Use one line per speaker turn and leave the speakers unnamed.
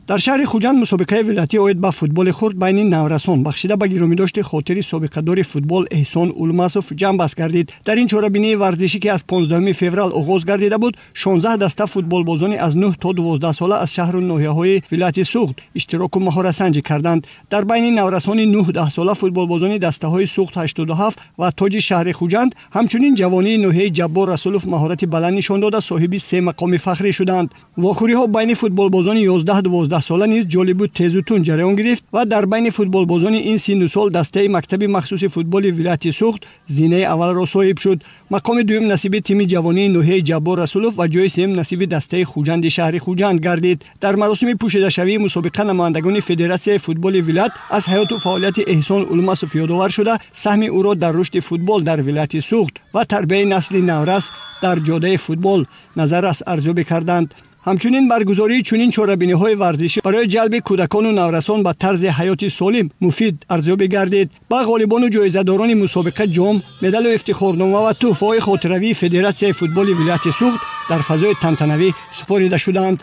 Дар шаҳри Хуҷанд мусобиқаи вилоятӣ оид ба футболи хурд байни наврасон бахшида ба гиромидошти хотири собиқадори футбол Эҳсон Улмасов ҷамъбаст гардид. Дар ин чорабинии варзишӣ, ки аз 15 феврал оғоз гардида буд, 16 даста футболбозони аз 9 то 12 сола аз шаҳру ноҳияҳои вилояти Суғд иштироку маҳоратсанҷӣ карданд. Дар байни наврасони 9-10 сола футболбозони дастаҳои Суғд 87 ва Тоҷи шаҳри Хуҷанд, ҳамчунин ҷавонии ноҳияи Ҷаббор Расулов маҳорати баланд нишон дода, соҳиби се мақоми фахрӣ шуданд. Вохӯриҳо байни футболбозони 11-12 сола низ ҷолибу тезу тунд ҷараён гирифт ва дар байни футболбозони ин синну сол дастаи мактаби махсуси футболи вилояти Суғд зинаи аввалро соҳиб шуд. Мақоми дуюм насиби тими ҷавонии ноҳияи Ҷаббор Расулов ва ҷои сеюм насиби дастаи Хуҷанди шаҳри Хуҷанд гардид. Дар маросими пӯшидашавии мусобиқа намояндагони федератсияи футболи вилоят аз ҳаёту фаъолияти Эҳсон Улмасов ёдовар шуда, саҳми ӯро дар рушди футбол дар вилояти Суғд ва тарбияи насли наврас дар ҷодаи футбол назаррас арзёбӣ карданд. Ҳамчунин баргузории чунин чорабиниҳои варзишӣ барои ҷалби кӯдакону наврасон ба тарзи ҳаёти солим муфид арзёбӣ гардид. Ба ғолибону ҷоизадорони мусобиқа ҷом, медалу ифтихорнома ва тӯҳфаҳои хотиравии федератсияи футболи вилояти Суғд дар фазои тантанавӣ супорида шуданд.